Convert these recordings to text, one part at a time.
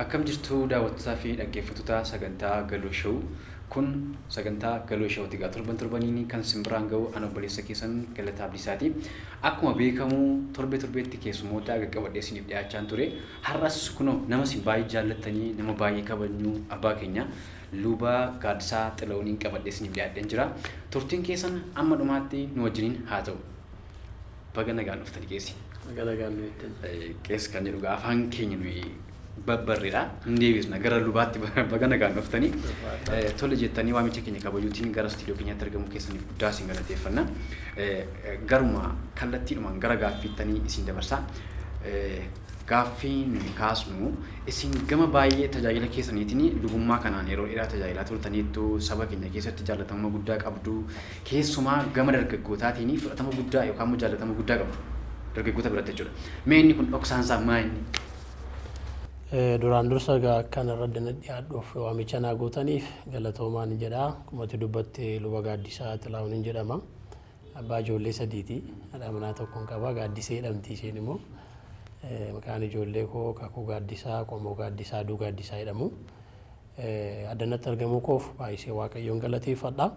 Akkam jirtu daawwattootaa fi dhaggeeffattoota sagantaa Galoo Show. Kun sagantaa Galoo Showti egaa torban torbaniin kan isin biraan ga'u ana obboleessa keessan Galataa Abdiisaati. Akkuma beekamu torbee torbeetti keessummoota qaqqabadhee isiniif dhiyaachaan ture. Har'as kunoo nama isin baay'ee jaallattanii, nama baay'ee kabajnu, abbaa keenya Luba Gaaddisaa Xilahuuniin qabadhee isiniif dhiyaadheen jira. Turtiin keessan amma dhumaatti nu wajjiniin haa ta'u. Baga nagaan dhuftani qeesi. Baga nagaan nu eegdan. Qees kan jedhu afaan keenya nuyi babbarreedha. Hin deebisna gara lubaatti, baga nagaan dhuftanii. Tole jettanii waamicha keenya kabajuutiin gara istiidiyoo keenyaatti argamuu keessaniif guddaa isin galateeffanna. Garuma kallattiidhumaan gara gaaffiittanii isin dabarsa. Gaaffii nuyi kaasnu, isin gama baay'ee tajaajila keessaniitiin lubummaa kanaan yeroo dheeraa tajaajilaa turtaniittu, saba keenya keessatti jaallatamummaa guddaa qabdu, keessumaa gama dargaggootaatiin fudhatama guddaa yookaan immoo jaallatama guddaa qabdu dargaggoota biratti jechuudha. Mee inni kun dhoksaan isaa maa inni? Duraan dursa egaa akkan irra dana dhiyaadhuuf waamicha naa gootaniif galatoomaan jedha. Akkuma ati dubbatte Luba Gaaddisaa Xilahuun jedhama. Abbaa ijoollee sadiiti. Haadha manaa tokkon qaba. Gaaddisee jedhamti isheen immoo. Maqaan ijoollee koo Kakuu Gaaddisaa, Qomoo Gaaddisaa, Aduu Gaaddisaa jedhamu. Addanatti argamuu koof baay'isee Waaqayyoon galateeffadha.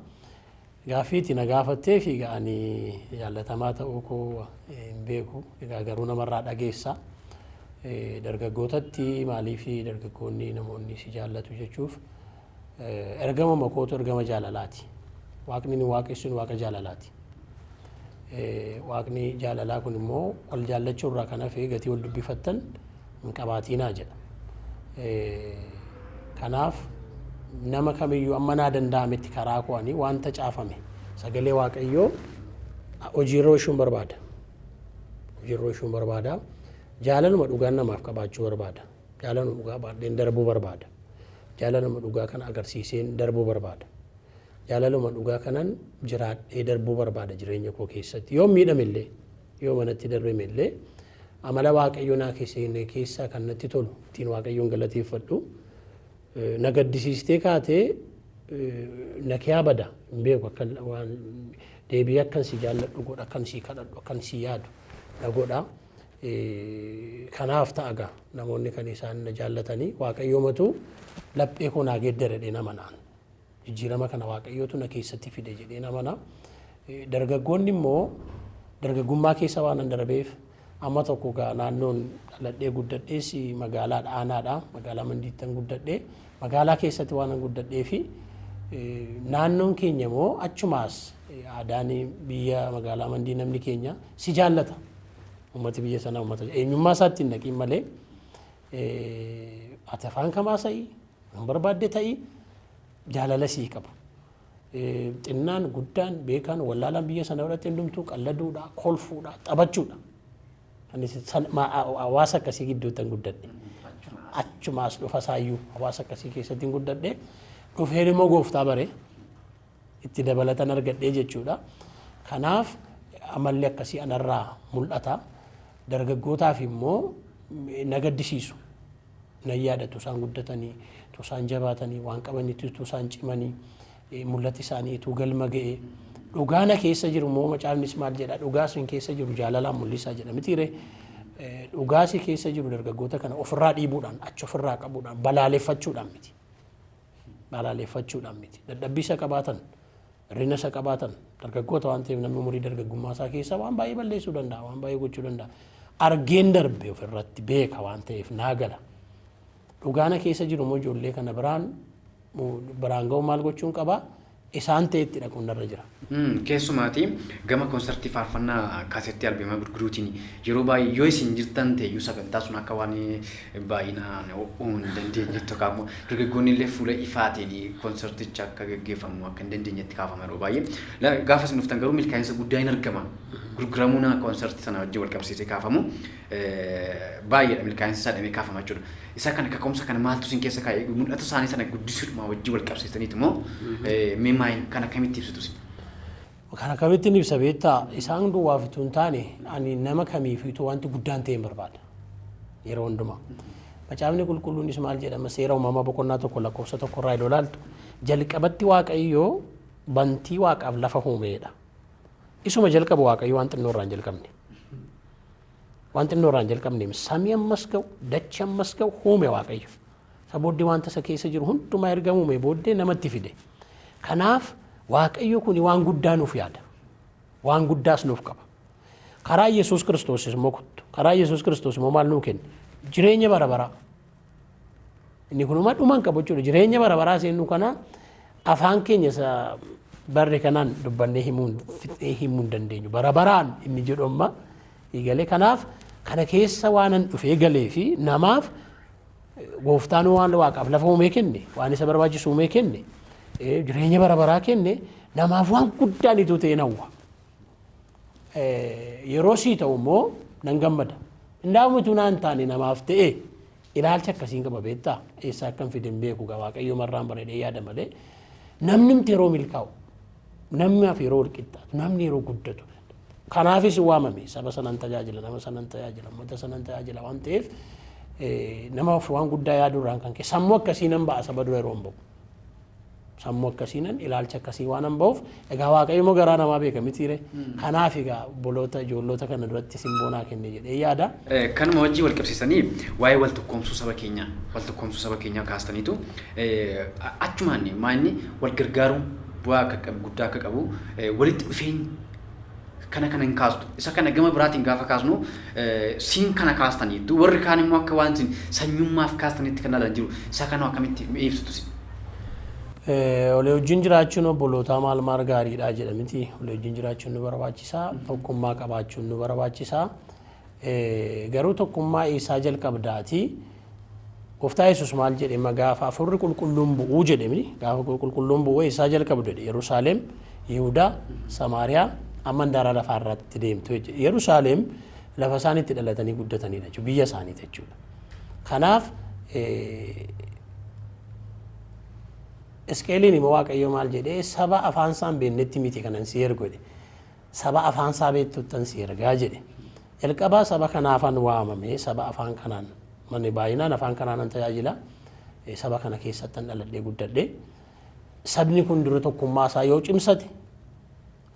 Gaaffii itti na gaafattee fi egaa ani jaallatamaa ta'uu koo hin beeku. Egaa garuu namarraa dhageessa. Dargaggootatti maaliif dargaggoonni namoonni si jaallatu jechuuf, ergama kootu ergama jaalalaati. Waaqni nu waaqessuun waaqa jaalalaati. Waaqni jaalalaa kun immoo wal jaallachuu irraa kan hafe gatii wal dubbifattan hin qabaatiinaa jedha. Kanaaf nama kamiyyuu amma naa danda'ametti karaa koo ani wanta caafame sagalee Waaqayyoo hojiirra oolchuun barbaada. Hojiirra oolchuun barbaada. Jaalaluma dhugaan namaaf qabaachuu barbaada. Jaalaluma dhugaa baadheen darbuu barbaada. Jaalaluma dhugaa kana agarsiiseen darbuu barbaada. Jaalaluma dhugaa kanan jiraadhee darbuu barbaada jireenya koo keessatti. Yoo miidhame illee, yoo manatti darbame illee, amala Waaqayyoo naa keessa keessaa kan natti tolu ittiin Waaqayyoon galateeffadhu. Na gaddisiistee kaatee na kiyaa bada hin beeku, akka waan deebi'ee akkan si jaalladhu godha, akkan si kadhadhu, akkan si yaadu na godha. Kanaaf ta'a gaa namoonni kan isaan na jaallatanii. Waaqayyoomatu laphee koo naa geeddare jedheen amanaan. Jijjiirama kana Waaqayyootu na keessatti fide jedheen amana. Dargaggoonni immoo dargaggummaa keessa waan an darbeef amma tokko gaa naannoon dhaladhee guddadhees magaalaadha, aanaadha. Magaalaa Mandiittan guddadhee, magaalaa keessatti waan an guddadhee fi naannoon keenya immoo achumaas aadaan biyya magaalaa Mandii namni keenya si jaallata. Uummati biyya sanaa uummata eenyummaa isaatti hin dhaqiin malee, ati afaan kamaa sa'i, kan barbaadde ta'i, jaalala sii qabu. Xinnaan guddaan, beekaan wallaalaan biyya sana biratti hundumtuu qalladuudha, kolfuudha, taphachuudha. Hawaasa akkasii gidduutti hin guddadhe. Achumaas dhufa isaayyuu hawaasa akkasii keessatti hin guddadhe. Dhufeen immoo gooftaa bare itti dabalatan argadhee jechuudha. Kanaaf amalli akkasii anarraa mul'ata. Dargaggootaaf immoo na gaddisiisu. Nan yaadatu isaan guddatanii, utuu isaan jabaatanii, waan qabanitti utuu isaan cimanii, mul'ati isaanii utuu galma ga'ee. Dhugaa na keessa jiru immoo macaafnis maal jedha? Dhugaa sun keessa jiru jaalalaan mul'isaa jedha mitiire. Dhugaa si keessa jiru dargaggoota kana ofirraa dhiibuudhaan, achi ofirraa qabuudhaan, balaaleffachuudhaan miti. Balaaleffachuudhaan miti. Dadhabbii isa qabaatan, hir'ina isa qabaatan, dargaggoota waan ta'eef namni umurii dargaggummaa isaa keessa waan baay'ee balleessuu danda'a, waan baay'ee gochuu danda'a. Argeen darbe ofirratti beeka waan ta'eef naa gala. Dhugaana keessa jiru immoo ijoollee kana biraan ga'u maal gochuun qabaa? Isaan ta'etti dhaquun narra jira. Keessumaati gama konsartii faarfannaa kaasettii albeemaa gurguruutiin yeroo baay'ee yoo isin jirtan ta'eyyuu sagantaa sun akka waan baay'inaan ho'uu hin dandeenyetti yookaan immoo dargaggoonni illee fuula ifaatiin konsarticha akka gaggeeffamu akka hin dandeenyetti kaafama yeroo baay'ee. Gaafa isin dhuftan garuu milkaa'insa guddaa hin argama. Gurguramuun konsartii sana wajjin wal qabsiisee kaafamu baay'eedha, milkaa'insa isaa dhamee kaafama jechuudha. Isa kana kaka'umsa kana maaltu isin keessa kaa'e? Mul'ata isaanii sana guddisuudhuma wajjin wal qabsiisaniitu moo mee maal kan akkamitti ibsitu isin? Kan akkamittiin ibsa beektaa? Isaan duwwaaf utuu hin taane ani nama kamiifiitu wanti guddaan ta'e hin barbaada. Yeroo hundumaa. Macaafni qulqulluunis maal jedhama? Seera Uumamaa boqonnaa 1 lakkoofsa 1 irraa yeroo ilaaltu, jalqabatti Waaqayyoo bantii waaqaaf lafa uumeedha. Isuma jalqabu Waaqayyo waan xinnoo irraa hin jalqabne. Waan xinnoo irraa hin jalqabne, samii ammas ga'u, dachee ammas ga'u uume Waaqayyo. Isa booddee wanta isa keessa jiru hundumaa erga uume booddee namatti fide. Kanaaf Waaqayyo kun waan guddaa nuuf yaada. Waan guddaas nuuf qaba. Karaa Yesuus Kiristoos immoo kottu. Karaa Yesuus Kiristoos immoo maal nuu kenne? Jireenya bara baraa. Inni kunuma dhuma hin qabu jechuudha. Jireenya bara baraa seennu kana afaan keenya isa barre kanaan dubbannee himuun fixnee himuu hin dandeenyu. Bara baraan inni jedhu amma eegalee kanaaf kana keessa waanan dhufee galee fi namaaf gooftaan waan waaqaaf lafa uumee kenne waan isa barbaachisu uumee kenne jireenya bara baraa kenne namaaf waan guddaan ituu ta'e hawwa. Yeroo sii ta'u immoo nan gammada. Indaa'uun utuu naan taane namaaf ta'e ilaalcha akkasiin qaba beektaa eessaa akkan fide hin beeku gaa Waaqayyo marraan bareedee yaada malee namnimti yeroo milkaa'u namnaaf yeroo wal qixxaatu namni yeroo guddatu kanaafis waamame saba sanan tajaajila nama sanan tajaajila uummata sanan tajaajila waan ta'eef namaaf waan guddaa yaaduu irraan kan ka'e sammuu akkasii nan ba'a saba dura yeroo hin ba'u. Sammuu akkasiinan ilaalcha akkasii waan an ba'uuf egaa Waaqayyo immoo garaa namaa beeka mitiire. Kanaaf egaa obboloota ijoollota kana duratti simboo naa kenne jedhee yaada. Kanuma wajjin wal qabsiisanii waa'ee wal tokkoomsuu saba keenyaa wal tokkoomsuu saba keenyaa kaastaniitu achumaan maa inni wal gargaaruun bu'aa akka qabu guddaa akka qabu walitti dhufeenyi kana kana hin kaastu. Isa kana gama biraatiin gaafa kaasnu siin kana kaastaniittu warri kaan immoo akka waan isin sanyummaaf kaastanitti kan ilaalan jiru. Isa kana akkamitti ibsitu isin? Walii wajjin jiraachuun obbolootaa maal maal gaariidha jedha miti. Walii wajjin jiraachuun nu barbaachisa. Tokkummaa qabaachuun nu barbaachisa. Garuu tokkummaa eessaa jalqabdaati? Gooftaa Yesuus maal jedhe ma gaafa hafuurri qulqulluun bu'uu jedhe miti. Gaafa qulqulluun bu'uu eessaa jalqabdu jedhe. Yerusaalem, Yihudaa, Samaariyaa amma handaara lafaa irratti deemtu jedhe. Yerusaalem lafa isaan itti dhalatanii guddatanidha jechuudha. Biyya isaaniiti jechuudha. Kanaaf Isqeeliin immoo Waaqayyo maal jedhee saba afaan isaa hin beeknetti miti kanan si ergu jedhe. Saba afaan isaa beektuttan si ergaa jedhe. Jalqabaa saba kanaafan waamame saba afaan kanaan manni baay'inaan afaan kanaanan tajaajila saba kana keessattan dhaladhee guddadhe. Sabni kun dura tokkummaa isaa yoo cimsate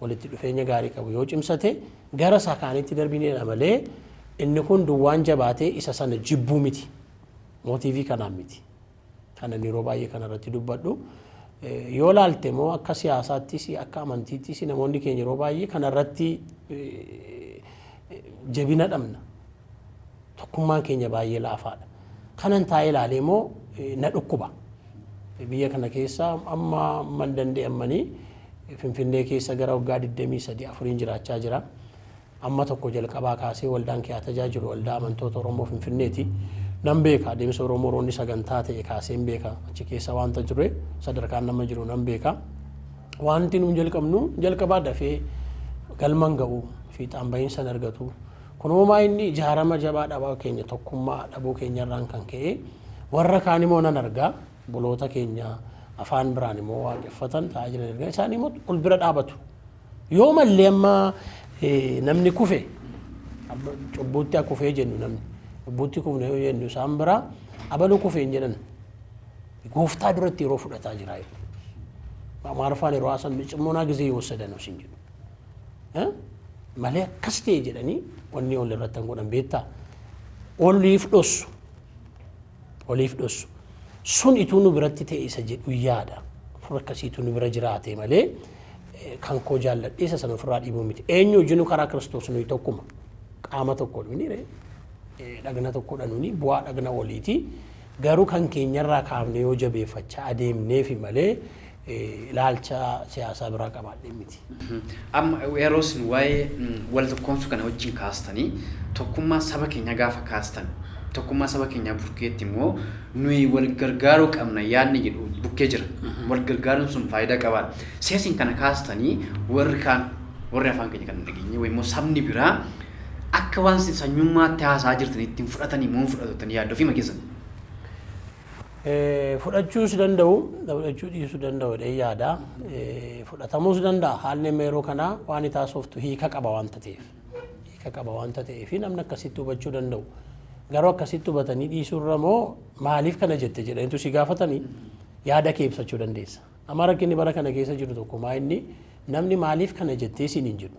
walitti dhufeenya gaarii qabu yoo cimsate gara isaa kaanitti darbinedha malee inni kun duwwaan jabaatee isa sana jibbuu miti. Mootiivii kanaan miti. Kanan yeroo baay'ee kanarratti dubbadhu. Yoo laalte immoo akka siyaasaattis akka amantiittis namoonni keenya yeroo baay'ee kanarratti jabina dhabna. Tokkummaan keenya baay'ee laafaadha. Kanan taa'ee ilaalee immoo na dhukkuba. Biyya kana keessa amma man danda'amanii Finfinnee keessa gara waggaa 23 afuriin jiraachaa jira. Amma tokko jalqabaa kaasee waldaan kee haa tajaajilu waldaa amantoota Oromoo Finfinneeti. Nan beeka adeemsa Oromoo Oroonni sagantaa ta'e kaaseen beeka achi keessa wanta ture sadarkaan nama jiru nan beeka. Wanti nuun jalqabnu jalqabaa dafee galman ga'u fiixaan bahiinsa hin argatu. Kunumaa inni ijaarama jabaa dhabaa keenya tokkummaa dhabuu keenyarraan kan ka'e warra kaan immoo nan argaa boloota keenya afaan biraan immoo waaqeffatan tajaajila ergaa isaan immoo ol bira dhaabatu. Yoo mallee amma namni kufe cubbuutti haa kufee jennu namni cubbuutti kufne yoo jennu isaan biraa abaluu kufe hin jedhan gooftaa duratti yeroo fudhataa jira jedhu. Amaariffaan yeroo haasan ጽሞና ጊዜ የወሰደ ነው sin jedhu. Malee akkas ta'e jedhanii wanni ol irratti hin godhan beektaa. Oliif dhossu. Oliif dhossu. Sun ituu nu biratti ta'e isa jedhu yaada. Fura akkasiitu nu bira jiraate malee kan koo jaalladhee isa sana ofirraa dhiibuu miti. Eenyu wajjinuu karaa Kiristoos nuyi tokkuma. Qaama tokko dhumni dhagna tokkodha nuni bu'aa dhagna waliiti. Garuu kan keenyarraa kaafne yoo jabeeffachaa adeemneefi malee ilaalcha siyaasaa biraa qabaadhee miti. Amma yeroo isin waa'ee wal tokkoomsuu kana wajjin kaastanii tokkummaa saba keenyaa gaafa kaastan tokkummaa saba keenyaa bukkeetti immoo nuyi wal gargaaruu qabna yaadni jedhu bukkee jira. Wal gargaaruun sun faayidaa qaba. Siyaasiin kana kaastanii warri kaan warri afaan keenya kan hin dhageenye yookiin immoo sabni biraa akka waan isin sanyummaatti haasaa jirtan ittiin fudhatanii moo hin fudhatanii yaaddu ofii keessan. Fudhachuus danda'u, fudhachuu dhiisuu danda'u jedhee yaada. Fudhatamuus danda'a. Haalli amma yeroo kanaa waan itti haasoftu hiika qaba waanta ta'eef. Hiika qaba waanta ta'eef namni akkasitti hubachuu danda'u. Garuu akkasitti hubatanii dhiisuurra moo maaliif kana jette jedhaniitu si gaafatanii yaada kee ibsachuu dandeessa. Amma rakkinni bara kana keessa jiru tokko maa inni namni maaliif kana jettee siin hin jedhu.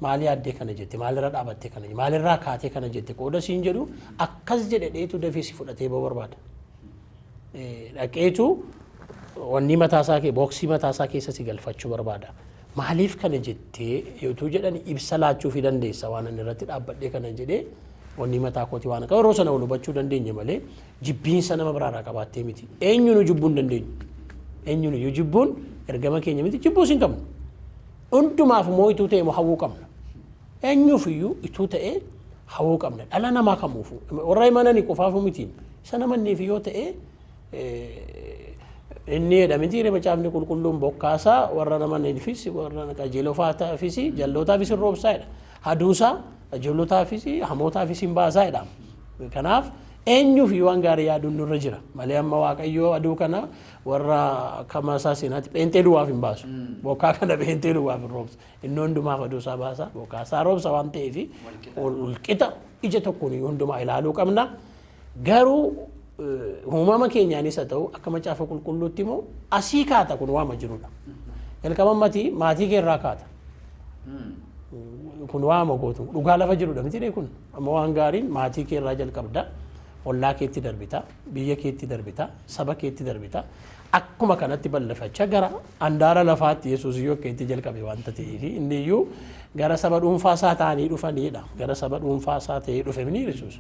Maal yaaddee kana jette maalirra dhaabattee kana maalirraa kaatee kana jette qooda siin jedhu akkas jedhe dheetu dafee si fudhatee ba'uu barbaada. Dhaqeetu wanni mataasaa kee booksii mataasaa keessa si galfachuu barbaada. Maaliif kana jettee yotuu jedhan ibsa laachuufii dandeessa waan ani irratti dhaabbadhee kana jedhee wanni mataa kooti waan akka yeroo sana wal hubachuu dandeenya malee jibbiinsa nama biraarraa qabaattee miti. Eenyuun jibbuu hin dandeenyu. Eenyuun iyyuu jibbuun ergama keenya miti, jibbuus hin qabnu. Hundumaaf immoo ituu ta'e immoo hawwuu qabna. Eenyuuf iyyuu ituu ta'e hawwuu qabna. Dhala namaa kamuufuu. Warra himananii qofaafu miti. Isa namanniif yoo ta'e inni jedha miti macaafni qulqulluun bokkaasaa warra namaniifis warra qajeelotaafis jallootaafis hin roobsaa jedha. Haduusaa qajeelotaafis hamootaafis hin baasaa jedha. Kanaaf eenyuuf iyyuu waan gaarii yaaduun nurra jira malee amma Waaqayyoo aduu kana warra akka masaa seenaatti pheenxee duwwaaf hin baasu. Bokkaa kana pheenxee duwwaaf hin roobsu. Inni hundumaaf aduu isaa baasa, bokkaa isaa roobsa waan ta'eef walqixa ija tokkoon iyyuu hundumaa ilaaluu qabna. Garuu uumama keenyaanis haa ta'u akka macaafa qulqulluutti immoo asii kaata kun waama jirudha. Jalqaba maatii maatii kee irraa kaata. Kun waama gootu dhugaa lafa jirudha miti kun amma waan gaariin maatii kee irraa jalqabda, ollaa keetti darbita, biyya keetti darbita, saba keetti darbita. Akkuma kanatti bal'ifachaa gara handaara lafaatti Yesuus iyyuu akka itti jalqabe waanta ta'eef inni iyyuu gara saba dhuunfaa isaa ta'anii dhufanidha. Gara saba dhuunfaa isaa ta'ee dhufe mini Yesuus.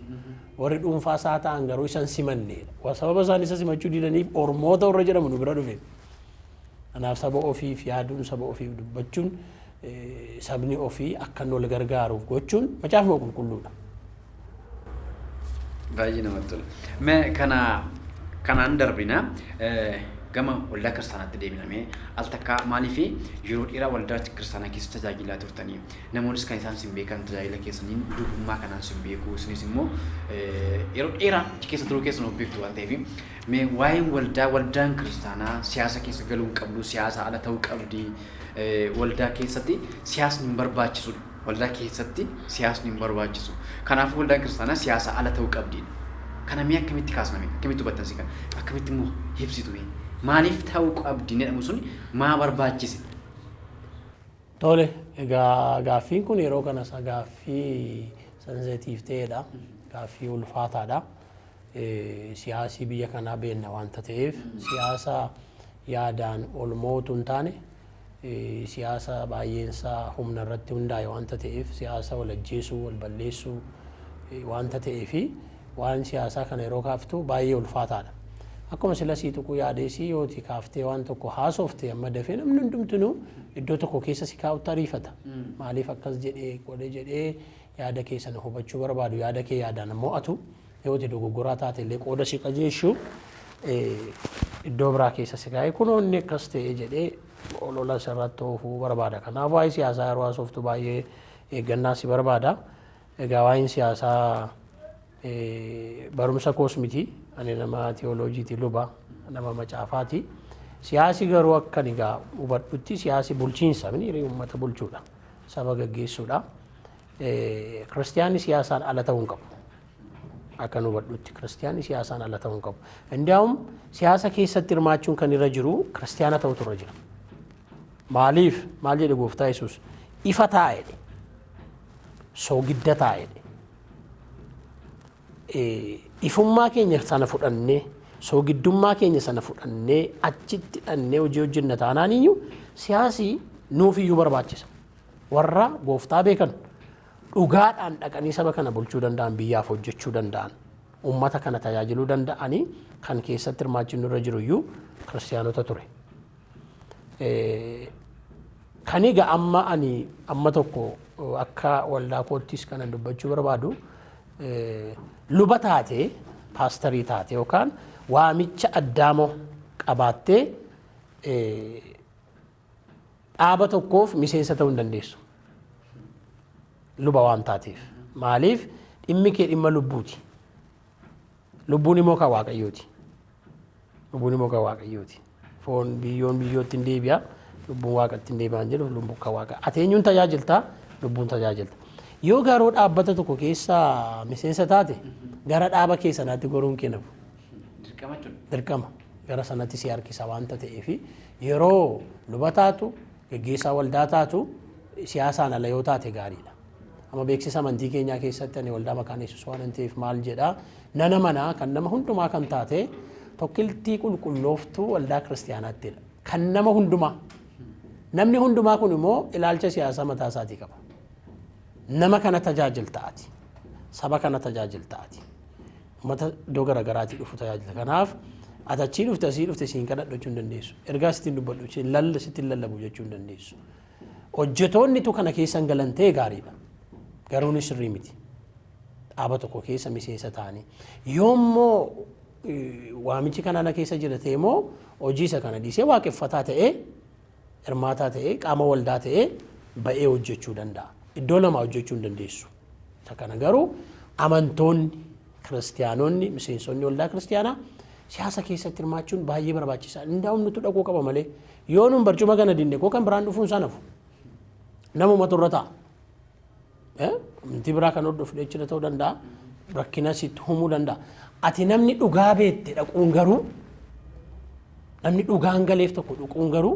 Warri dhuunfaa isaa ta'an garuu isa hin simannedha. Sababa isaan isa simachuu didaniif ormoota warra jedhamu nu bira dhufe. Kanaaf saba ofiif yaaduun, saba ofiif dubbachuun, sabni ofii akka inni wal gargaaruuf gochuun macaafuma qulqulluudha. Baay'ee namatti tola. Mee kana kanaan darbina gama waldaa kiristaanaatti deebinamee al takkaa maaliif yeroo dheeraa waldaa kiristaanaa keessa tajaajilaa turtanii namoonnis kan isaan sin beekan tajaajila keessaniin lubummaa kanaan sin beeku, isinis immoo yeroo dheeraa achi keessa turuu keessan of beektu waan ta'eef mee waa'een waldaa waldaan kiristaanaa siyaasa keessa galuu hin qabdu, siyaasa ala ta'uu qabdi, waldaa keessatti siyaasni hin barbaachisudha. Waldaa keessatti siyaasni hin barbaachisu. Kanaafuu waldaan kiristaanaa siyaasa ala ta'uu qabdi. Kana mee akkamitti kaasname? Akkamitti hubattan si kana? Akkamitti immoo ibsitu mee? Maaliif ta'uu qabdi jedhamu sun maa barbaachise? Tole, egaa gaaffiin kun yeroo kana isa gaaffii sensitiif ta'edha. Gaaffii ulfaataadha. Siyaasii biyya kanaa beenna waanta ta'eef siyaasa yaadaan ol mootu hin taane, siyaasa baay'eensaa humna irratti hundaa'e waanta ta'eef, siyaasa wal ajjeesuu, wal balleessuu waanta ta'eefi waan siyaasaa kana yeroo kaaftu baay'ee ulfaataadha. Akkuma sila sii tuquu yaadeesii yooti kaaftee waan tokko haasofte amma dafee namni hundumtinuu iddoo tokko keessa si kaa'utti ariifata. Maaliif akkas jedhee godhe jedhee yaada kee sana hubachuu barbaadu, yaada kee yaadaan mo'atu, yooti dogoggoraa taate illee qooda si qajeeshu iddoo biraa keessa si kaa'ee kunoo inni akkas ta'e jedhee olola sirratti oofuu barbaada. Kanaaf waa'ee siyaasaa yeroo haasoftu baay'ee eeggannaa si barbaada. Egaa waa'een siyaasaa barumsa koos miti. Ani nama tiyooloojiiti, luba, nama macaafaati. Siyaasi garuu akkan egaa hubadhutti siyaasi bulchiinsa mini uummata bulchuudha. Saba gaggeessuudha. Kiristiyaanni siyaasaan ala ta'uu hin qabu. Akkan hubadhutti kiristiyaanni siyaasaan ala ta'uu hin qabu. Indiyaawum siyaasa keessatti hirmaachuun kan irra jiru kiristiyaana ta'utu irra jira. Maaliif? Maal jedhe gooftaa Yesuus? Ifa ta'a jedhe. Soogidda ta'a jedhe. Ifummaa keenya sana fudhannee, soogiddummaa keenya sana fudhannee achitti dhannee hojii hojjenna taanaan iyyuu siyaasi nuuf iyyuu barbaachisa. Warra gooftaa beekan dhugaadhaan dhaqanii saba kana bulchuu danda'an, biyyaaf hojjechuu danda'an, uummata kana tajaajiluu danda'anii kan keessatti hirmaachuun irra jiru iyyuu kiristiyaanota ture. Kan egaa amma ani amma tokko akka waldaa koottis kanan dubbachuu barbaadu, luba taate, paastarii taate yookaan waamicha addaamoo qabaattee dhaaba tokkoof miseensa ta'uu hin dandeessu. Luba waan taateef. Maaliif? Dhimmi kee dhimma lubbuuti. Lubbuun immoo kan Waaqayyooti. Lubbuun immoo kan Waaqayyooti. Foon biyyoon biyyootti hin deebi'a. Lubbuun Waaqatti hin deebi'an jedhu, lubbuun kan Waaqa. Ati eenyuun tajaajilta? Lubbuun tajaajilta. Yoo garuu dhaabbata tokko keessa miseensa taate gara dhaaba kee sanaatti goruun kee nafu. Dirqama jechuudha. Dirqama gara sanatti si harkisa waanta ta'eef yeroo luba taatu, gaggeessaa waldaa taatu siyaasaan ala yoo taate gaariidha. Amma beeksisa amantii keenyaa keessatti ani waldaa maqaan Yesuus waan hin ta'eef maal jedhaa? Nana manaa kan nama hundumaa kan taate Tokkiltii qulqullooftuu waldaa kiristaanaattidha. Kan nama hundumaa. Namni hundumaa kun immoo ilaalcha siyaasaa mataa isaatii qaba. Nama kana tajaajilta ati. Saba kana tajaajilta ati. Uummata iddoo garaagaraatii dhufu tajaajilta. Kanaaf ati achii dhufte asii dhufte siin kadhadhu jechuu hin dandeessu. Ergaa sittiin dubbadhu sittiin lallabu jechuu hin dandeessu. Hojjetoonnitu kana keessa hin galan ta'e gaariidha. Garuu ni sirrii miti. Dhaaba tokko keessa miseensa ta'anii. Yoommoo waamichi kana na keessa jira ta'e immoo hojii isa kana dhiisee waaqeffataa ta'ee, hirmaataa ta'ee, qaama waldaa ta'ee ba'ee hojjechuu danda'a. Iddoo lama hojjechuu hin dandeessu. Isa kana garuu amantoonni, kiristiyaanonni, miseensonni waldaa kiristiyaanaa siyaasa keessatti hirmaachuun baay'ee barbaachisaa. Indaa'um nutu dhaquu qaba malee yoo nun barcuma kana dinne koo kan biraan dhufuun isaa nafu. Namumatu irra ta'a. Amantii biraa kan hordofu jechuudha ta'uu danda'a. Rakkina sitti uumuu danda'a. Ati namni dhugaa beekte dhaquun garuu, namni dhugaan galeef tokko dhaquun garuu,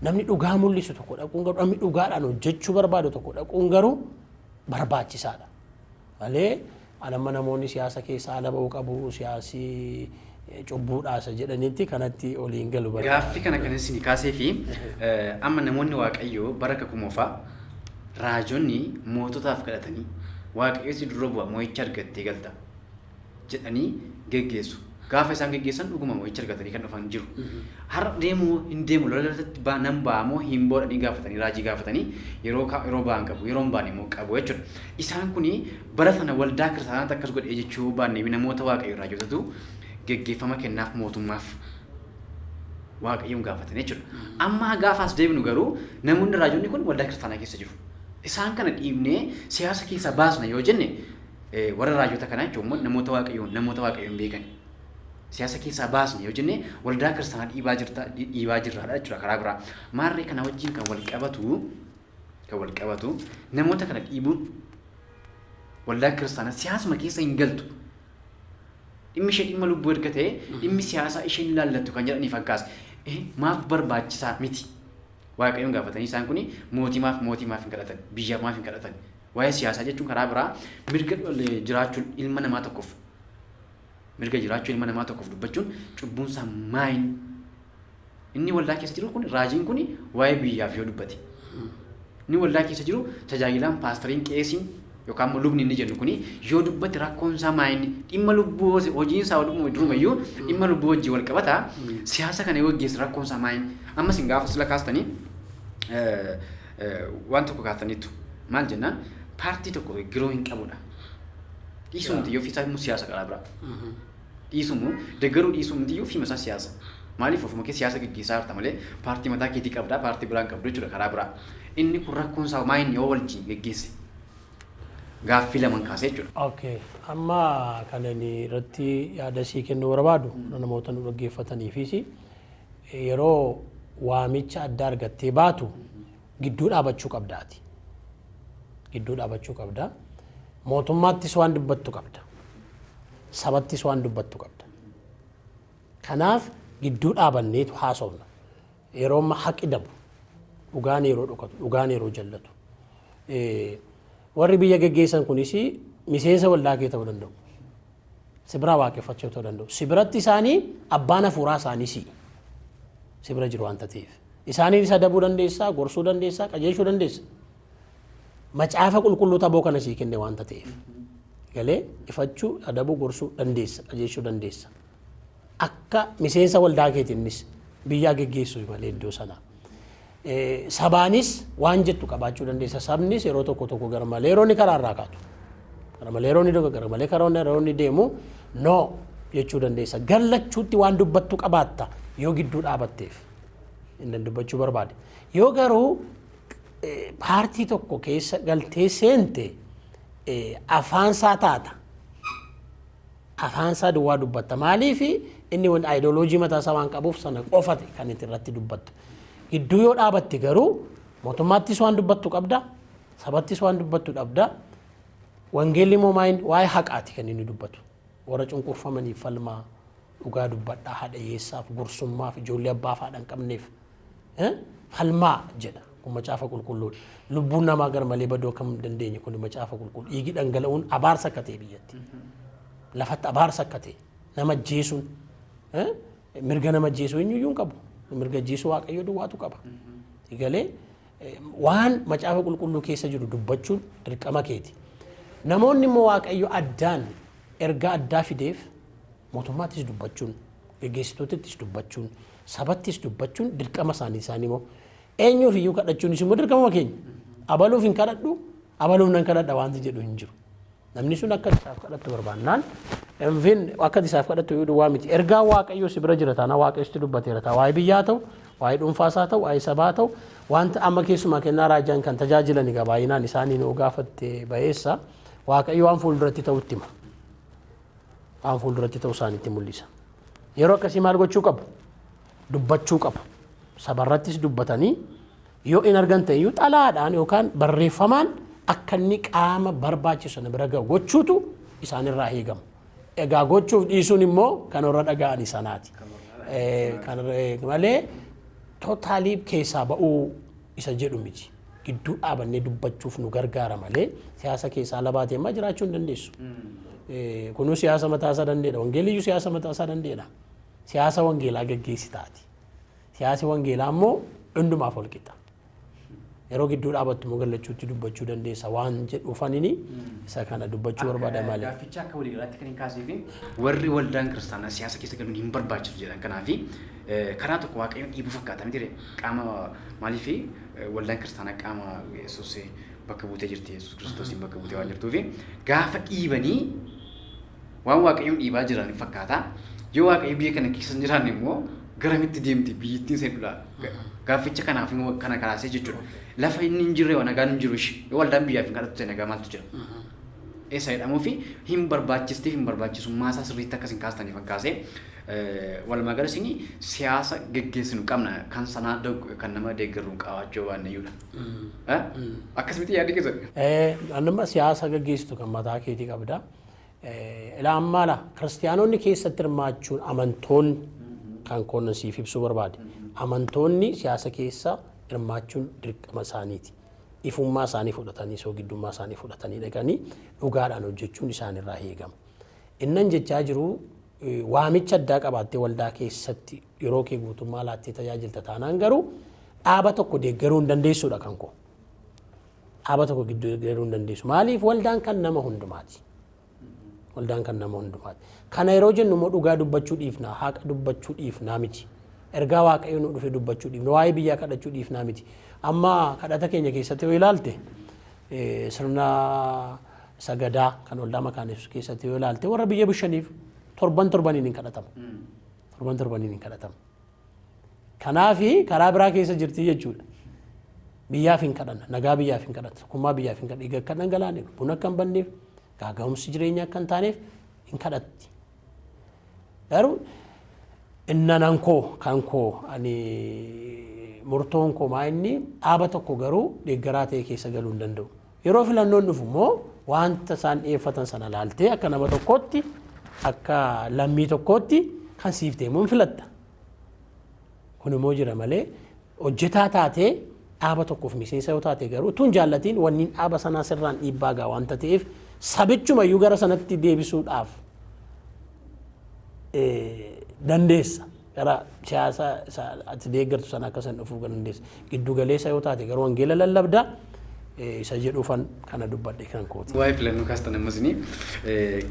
namni dhugaa mul'isu tokko dhaquun garuu, namni dhugaadhaan hojjechuu barbaadu tokko dhaquun garuu barbaachisaadha. Malee anamma namoonni siyaasa keessaa ala ba'uu qabu, siyaasi cubbuudhaa isa jedhanitti kanatti oliin galu barbaada. Gaaffii kana kan isin kaasee fi amma namoonni Waaqayyoo bara kakuu moofaa raajonni moototaaf kadhatanii Waaqayyo si dura bu'a, mo'icha argattee galta jedhanii geggeessu. Gaafa isaan geggeessan dhuguma mo'icha argatanii kan dhufan jiru. Har'a deemuu hin deemu, lola irratti nan ba'amoo hin boodhanii gaafatanii raajii gaafatanii yeroo ba'an qabu, yeroo hin baane immoo qabu jechuudha. Isaan kuni bara sana waldaa kiristaanaatti akkas godhee jechuu baannee namoota Waaqayyo raajotatu geggeeffama kennaaf mootummaaf Waaqayyoon gaafatan jechuudha. Amma gaafa as deebinu garuu namoonni raajonni kun waldaa kiristaanaa keessa jiru. Isaan kana dhiibnee siyaasa keessaa baasna yoo jenne, warra raajota kanaa jechuun immoo namoota Waaqayyoon beekan. Siyaasa keessaa baasna yoo jenne waldaa kiristaanaa dhiibaa jirta, dhiibaa jirraadha jechuudha karaa biraa. Maarree kana wajjin kan wal qabatu namoota kana dhiibuun waldaa kiristaanaa siyaasuma keessa hin galtu. Dhimmi ishee dhimma lubbuu erga ta'e dhimmi siyaasaa isheen ilaallattu kan jedhaniif akkaas. Maaf barbaachisaa miti? Waaqayyoon gaafatanii isaan kuni mootii maaf hin kadhatan, biyyaaf maaf hin kadhatan? Waa'ee siyaasaa jechuun karaa biraa mirga jiraachuun ilma namaa tokkoof, mirga jiraachuu ilma namaa tokkoof dubbachuun cubbuunsaa maayin? Inni waldaa keessa jiru kun, raajiin kun, waa'ee biyyaaf yoo dubbate. Inni waldaa keessa jiru tajaajilaan, paastariin, qeesiin yookaan immoo lubni inni jennu kuni yoo dubbate rakkoon isaa maayinni? Dhimma lubbuu, hojiin isaa durumayyuu dhimma lubbuu wajjin wal qabata. Siyaasa kana yoo gaggeesse rakkoon isaa maayinni? Ammas hin gaafa sila kaastanii waan tokko kaastaniitu, maal jennaan, paartii tokko giroo hin qabudha. Dhiisumti yoo ofiisaa immoo siyaasa karaa biraa. Dhiisumu deeggaruu dhiisumti yoo ofiima isaa siyaasa. Maaliif ofuma kee siyaasa gaggeessaa jirta malee paartii mataa keetii qabdaa, paartii biraan qabdu jechuudha karaa biraa. Inni kun rakkoon isaa maayinni yoo wajjin geggeesse? Gaaffii laman kaasee jechuudha. Okay. Amma kan ani irratti yaada sii kennuu barbaadu, namoota nu dhaggeeffataniifis, yeroo waamicha addaa argattee baatu gidduu dhaabachuu qabdaati. Gidduu dhaabachuu qabda. Mootummaattis waan dubbattu qabda. Sabattis waan dubbattu qabda. Kanaaf gidduu dhaabanneetu haasofna. Yeroo amma haqi dabu, dhugaan yeroo dhokatu, dhugaan yeroo jallatu. Warri biyya geggeessan kunis miseensa waldaa kee ta'uu danda'u. Si biraa waaqeffachuu ta'uu danda'u. Si biratti isaanii abbaan hafuuraa isaanii si'i. Si bira jiru waanta ta'eef. Isaaniin isa adabuu dandeessaa, gorsuu dandeessaa, qajeelchuu dandeessa. Macaafa qulqulluu taboo kana sii kenne waanta ta'eef. Galee ifachuu, adabuu, gorsuu dandeessa, qajeelchuu dandeessa. Akka miseensa waldaa keetiinis biyyaa geggeessuu malee iddoo sana. Sabaanis waan jettu qabaachuu dandeessa. Sabnis yeroo tokko tokko gara malee yeroo inni karaa irraa kaatu. Gara malee yeroo inni doga, gara malee karaa yeroo inni deemu no jechuu dandeessa. Gallachuutti waan dubbattu qabaatta yoo gidduu dhaabatteef. Inni dubbachuu barbaade. Yoo garuu paartii tokko keessa galtee seente afaansaa taata. Afaansaa duwwaa dubbatta. Maaliif? Inni waan ayidooloojii mataa isaa waan qabuuf sana qofate kan itti irratti dubbattu. Gidduu yoo dhaabatte garuu mootummaattis waan dubbattu qabda, sabattis waan dubbattu dhabda. Wangeelli immoo maayin waa'ee haqaati kan inni dubbatu. Warra cunqurfamaniif falmaa, dhugaa dubbadhaa, haadha hiyyeessaaf, gursummaaf, ijoollee abbaa fi haadha hin qabneef falmaa jedha. Kun macaafa qulqulluudha. Lubbuun namaa gar malee baduu akka hin dandeenye kun macaafa qulqulluu. Dhiigi dhangala'uun abaarsa akka ta'e biyyatti. Lafatti abaarsa akka ta'e, nama ajjeesuun. Mirga nama ajjeesuu eenyuyyuu hin qabu. Mirga ajjeesuu Waaqayyo duwwaatu qaba. Galee waan macaafa qulqulluu keessa jiru dubbachuun dirqama keeti. Namoonni immoo Waaqayyo addaan ergaa addaa fideef mootummaattis dubbachuun, geggeessitootattis dubbachuun, sabattis dubbachuun dirqama isaanii. Isaanii immoo eenyuuf iyyuu kadhachuunis immoo dirqama keenya. Abaluuf hin kadhadhu, abaluuf nan kadhadha wanti jedhu hin jiru. Namni sun akka isaaf kadhattu barbaannaan, even akka isaaf kadhattu yoo duwwaa miti. Ergaa Waaqayyoo si bira jira taanaan, Waaqayyo sitti dubbateera ta'a. Waa'ee biyyaa ta'u, waa'ee dhuunfaas haa ta'u, waa'ee sabaa ta'u, wanta amma keessumaa kennaa raajaan kan tajaajilan egaa baay'inaan isaanii nuu gaafatte ba'eessa. Waaqayyo waan fuulduratti ta'utti hima. Waan fuulduratti ta'u isaanitti mul'isa. Yeroo akkasii maal gochuu qabu? Dubbachuu qabu. Sabarrattis dubbatanii yoo in argan ta'e iyyuu xalayaadhaan yookaan barreeffamaan akka inni qaama barbaachisu sana bira ga'u gochuutu isaanirraa eegama. Egaa gochuuf dhiisuun immoo kan warra dhaga'anii sanaati. Kan malee totally keessaa ba'uu isa jedhu miti. Gidduu dhaabannee dubbachuuf nu gargaara malee siyaasa keessaa ala baatee ammaa jiraachuu hin dandeessu. Kunuu siyaasa mataasaa danda'edha. Wangeeliyyuu siyaasa mataasaa danda'edha. Siyaasa wangeelaa geggeessitaati. Siyaasi wangeelaa immoo hundumaaf wal qixa. Yeroo gidduu dhaabattu immoo gallachuutti dubbachuu dandeessa waan jedhuufanini isa kana dubbachuu barbaada malee. Gaafficha akka waliigalaatti kan hin kaasee fi warri waldaan kiristaanaa siyaasa keessa galuun hin barbaachisu jedhan kanaafi karaa tokko Waaqayyoon dhiibuu fakkaata miti qaama maaliif waldaan kiristaanaa qaama Yesuus bakka buutee jirti, Yesuus Kiristoosiin bakka buutee waan jirtuufi gaafa dhiibanii waan Waaqayyoon dhiibaa jiran fakkaata. Yoo Waaqayyo biyya kana keessa hin jiraanne immoo garamitti deemti biyyittiin seedhudha. Gaafficha kanaaf immoo kana kaasee jechuudha. Lafa inni hin jirre nagaan hin jiru ishee. Yoo waldaan biyyaaf hin kadhattu ta'e nagaa maaltu jira? Eessa jedhamuu fi hin barbaachistiif hin barbaachisummaa isaa sirriitti akkas hin kaastaniif kan kaasee. Walumaa gala isin siyaasa geggeessinu qabna kan sanaa kan nama deeggarru qabaachuu baanne iyyuudha. Akkasumatti yaadni keessan. Nama siyaasa geggeessitu kan mataa keetii qabda. Ilaa ammaa laa kiristiyaanonni keessatti hirmaachuun amantoonni kan koonnan siif ibsuu barbaade. Amantoonni siyaasa keessa hirmaachuun dirqama isaaniiti. Ifummaa isaanii fudhatanii, soogiddummaa isaanii fudhatanii dhaqanii dhugaadhaan hojjechuun isaanirraa eegama. Innan jechaa jiru waamicha addaa qabaattee waldaa keessatti yeroo kee guutummaa laattee tajaajilta taanaan garuu dhaaba tokko deeggaruu hin dandeessuudha kan koo. Dhaaba tokko deeggaruu hin dandeessu. Maaliif? Waldaan kan nama hundumaati. Waldaan kan nama hundumaati. Kana yeroo jennu immoo dhugaa dubbachuu dhiifnaa, haqa dubbachuu dhiifnaa miti. Ergaa Waaqayyo nu dhufe dubbachuu dhiifna, waa'ee biyyaa kadhachuu dhiifnaa miti. Amma kadhata keenya keessatti yoo ilaalte, sirna sagadaa kan waldaa Makaana Yesuus keessatti yoo ilaalte, warra biyya bishaniif torban torbaniin hin kadhatama. Torban torbaniin hin kadhatama. Kanaafi karaa biraa keessa jirti jechuudha. Biyyaaf hin kadhanna, nagaa biyyaaf hin kadhata, tokkummaa biyyaaf hin kadhata, dhiiga akka dhangalaaneef, lubbuun akka hin banneef, gaaga'umsi jireenya akka hin taaneef hin kadhatti. Garuu innanan koo kan koo ani murtoon koo maa inni dhaaba tokko garuu deeggaraa ta'e keessa galuu hin danda'u. Yeroo filannoon dhufu immoo wanta isaan dhiyeeffatan sana laaltee akka nama tokkootti, akka lammii tokkootti kan siif ta'e immoo hin filatta. Kun immoo jira malee hojjetaa taatee dhaaba tokkoof miseensa yoo taate garuu utuu hin jaallatiin wanni dhaaba sanaa sirraan dhiibbaa gaa wanta ta'eef sabichumayyuu gara sanatti deebisuudhaaf dandeessa. Gara siyaasa ati deeggartu sana akka san dhufuu dandeessa. Giddu galeessa yoo taate garuu wangeela lallabda isa jedhuufan kana dubbadhe kan kooti. Waa'ee filannoo kaastan ammas ni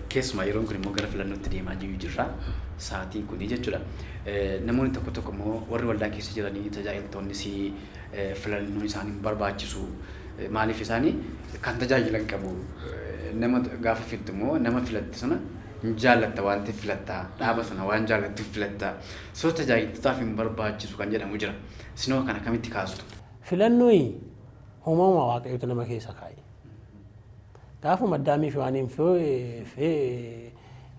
keessumaa yeroon kun immoo gara filannootti deemaa jiru jirra. Sa'aatiin kuni jechuudha. Namoonni tokko tokko immoo warri waldaa keessa jiranii tajaajiltoonnis filannoon isaanii hin barbaachisu. Maaliif? Isaanii kan tajaajilan qabu. Nama gaafa filtu immoo nama filatte sana hin jaallatta waan ta'eef filatta. Dhaaba sana waan jaallattuuf filatta. So tajaajiltootaaf hin barbaachisu kan jedhamu jira. Isinoo kana akkamitti kaastu? Filannoo uumama Waaqayyoota nama keessa kaa'e. Gaafuma Addaamii fi waan hin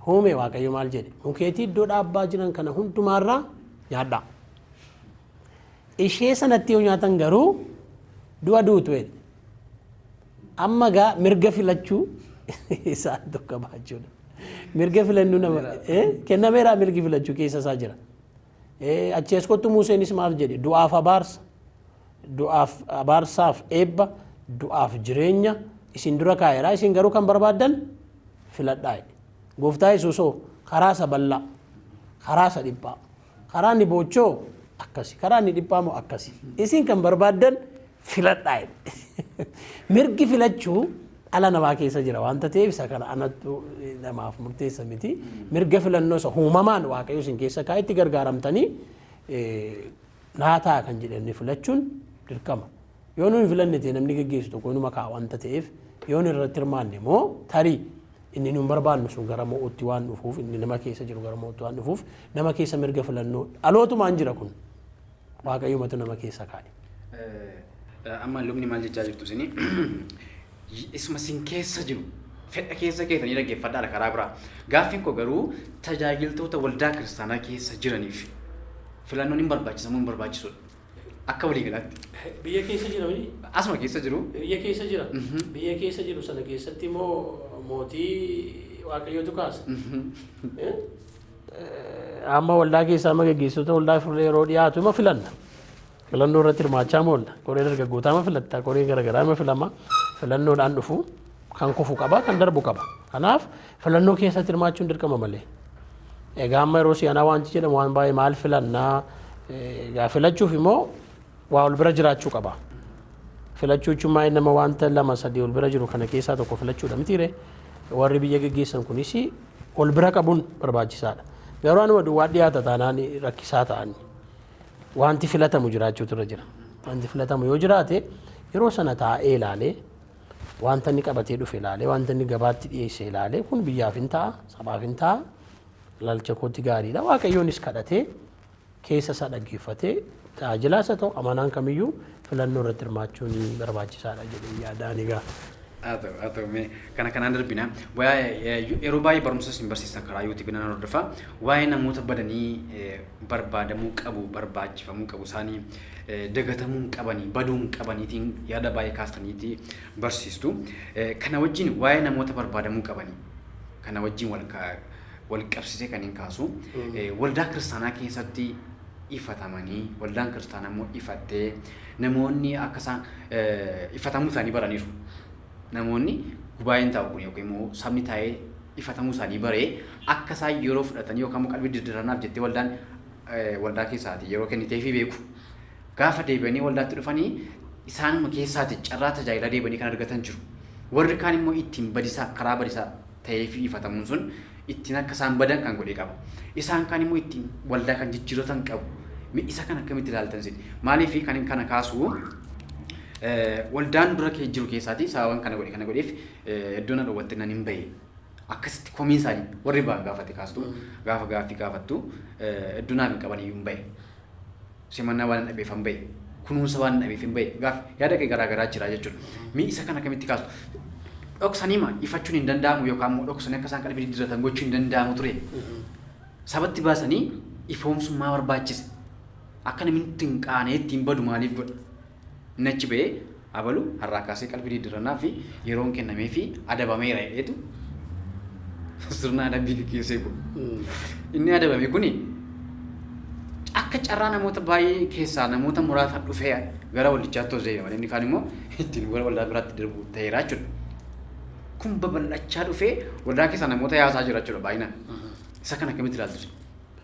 uume Waaqayyo maal jedhe? "Mukeetii iddoo dhaabbaa jiran kana hundumaarraa nyaadhaa. Ishee sanatti yoo nyaatan garuu du'a duutu" jedhe. Amma gaa mirga filachuu isaan tokko qabaachuudha. Mirga filannuu nama kennameeraa, mirgi filachuu keessa isaa jira. Achi as kottu, Museenis maal jedhe? Du'aaf abaarsa, du'aaf abaarsaaf eebba, du'aaf jireenya isin dura kaa'eera, isin garuu kan barbaaddan filadhaa jedhe. Gooftaa Yesuusoo karaa isa bal'aa, Karaa isa dhiphaa. Karaa inni boochoo akkasi. Karaa inni dhiphaa immoo akkasi. Isin kan barbaaddan filadhaa jedhe. Mirgi filachuu dhala namaa keessa jira waanta ta'eef isa kana anattu namaaf murteessa miti. Mirga filannoo isa uumamaan Waaqayyo isin keessa kaa'e itti gargaaramtanii naa ta'a kan jedhamne filachuun dirqama. Yoo nu hin filanne ta'e namni geggeessu tokko inuma kaa'a waanta ta'eef yoo nu irratti hirmaanne immoo tarii inni nu hin barbaannu sun gara mo'uutti waan dhufuuf, inni nama keessa jiru gara mo'uutti waan dhufuuf, nama keessa mirga filannoo dhalootumaan jira, kun Waaqayyumatu nama keessa kaa'e. Amma lubni maal jechaa jirtu isin? Isuma isin keessa jiru fedha keessa keessanii dhaggeeffadhaadha karaa biraa. Gaaffiin koo garuu tajaajiltoota waldaa kiristaanaa keessa jiraniif filannoon hin barbaachisa moo hin barbaachisudha? Akka waliigalaatti. Biyya keessa jira miti? Asuma keessa jiru. Biyya keessa jira. Biyya keessa jiru sana keessatti immoo mootii Waaqayyootu kaasa. Amma waldaa keessaa amma gaggeessitoota waldaa yeroo dhiyaatu ima filanna. Filannoo irratti hirmaachaa moolla. Koree dargaggootaa ima filatta. Koree garaagaraa ima filama. Filannoodhaan dhufu kan kufu qaba, kan darbu qaba. Kanaaf filannoo keessatti hirmaachuun dirqama malee. Egaa amma yeroo si'anaa wanti jedhamu waan baay'ee maal filannaa, egaa filachuuf immoo waa ol bira jiraachuu qaba. Filachuu jechuun maal, nama wanta lama sadii ol bira jiru kana keessaa tokko filachuudha mitiire? Warri biyya geggeessan kunis ol bira qabuun barbaachisaadha. Garuu anuma duwwaa dhiyaata taanaan rakkisaa ta'an, wanti filatamu jiraachuutu irra jira. Wanti filatamu yoo jiraate yeroo sana taa'ee ilaalee, wanta inni qabatee dhufe ilaalee, wanta inni gabaatti dhiyeesse ilaalee, kun biyyaaf hin ta'a, sabaaf hin ta'a, ilaalcha kootti gaariidha. Waaqayyoonis kadhatee, keessa isaa dhaggeeffatee, tajaajilaas haa ta'u amanaan kamiyyuu filannoo irratti hirmaachuun barbaachisaadha jedhee yaadaan egaa. Haa ta'u, mee kana kanaan darbina. Waa'ee yeroo baay'ee barumsa isin barsiisan karaa YouTube nan hordofa. Waa'ee namoota badanii barbaadamuu qabu, barbaachifamuu qabu, isaanii dagatamuu hin qabanii, baduu hin qabaniitiin yaada baay'ee kaastaniiti barsiistu. Kana wajjin waa'ee namoota barbaadamuu qabanii kana wajjin wal qabsiisee kan hin kaasu. Waldaa kiristaanaa keessatti ifatamanii, waldaan kiristaanaa immoo ifattee, namoonni akka isaan ifatamuu isaanii baraniiru. Namoonni gubaa'een taa'u kun yookiin immoo sabni taa'ee ifatamuu isaanii baree, akka isaan yeroo fudhatanii yookaan immoo qalbii diddiirrannaaf jettee waldaan waldaa keessaati yeroo kenniteefii beeku. Gaafa deebi'anii waldaatti dhufanii isaanuma keessaati carraa tajaajilaa deebi'anii kan argatan jiru. Warri kaan immoo ittiin badisaa, karaa badisaa ta'ee fi ifatamuun sun ittiin akka isaan badan kan godhee qaba. Isaan kaan immoo ittiin waldaa kan jijjiirratan qabu. Isa kan akkamitti ilaaltan isin? Maaliif kan kana kaasu, waldaan dura kee jiru keessaati sababan kana godhe kana godheef iddoo na dhowwatte nan hin bahe. Akkasitti komiin isaanii warri ba'an gaafate kaastu, gaafa gaaffii gaafattu, iddoo naaf hin qaban iyyuu hin bahe. Simannaa waan hin dhabeef hin bahe. Kunuunsa waan hin dhabeef hin bahe. Gaaf yaada kee garaa garaa jira jechuudha. Mee isa kana akkamitti kaastu? Dhoksanii ma ifachuun hin danda'amu yookaan immoo dhoksanii akka isaan qalbii diddiirratan gochuun hin danda'amu ture? Sabatti baasanii ifoomsummaa barbaachise. Akka namni ittiin qaanee ittiin badu maaliif godha? Inni achi ba'ee abalu har'aa kaasee qalbii diddiirrannaa fi yeroon kennamee fi adabameera jedheetu sirna adabbii gaggeessee kun. Inni adabame kuni akka carraa namoota baay'ee keessaa namoota muraasa dhufee gara waldichaatti ol deebi'e malee inni kaan immoo ittiin gara waldaa biraatti darbu ta'eera jechuudha. Kun babal'achaa dhufee waldaa keessaa namoota yaasaa jira jechuudha baay'inaan. Isa kana akkamitti ilaaltu?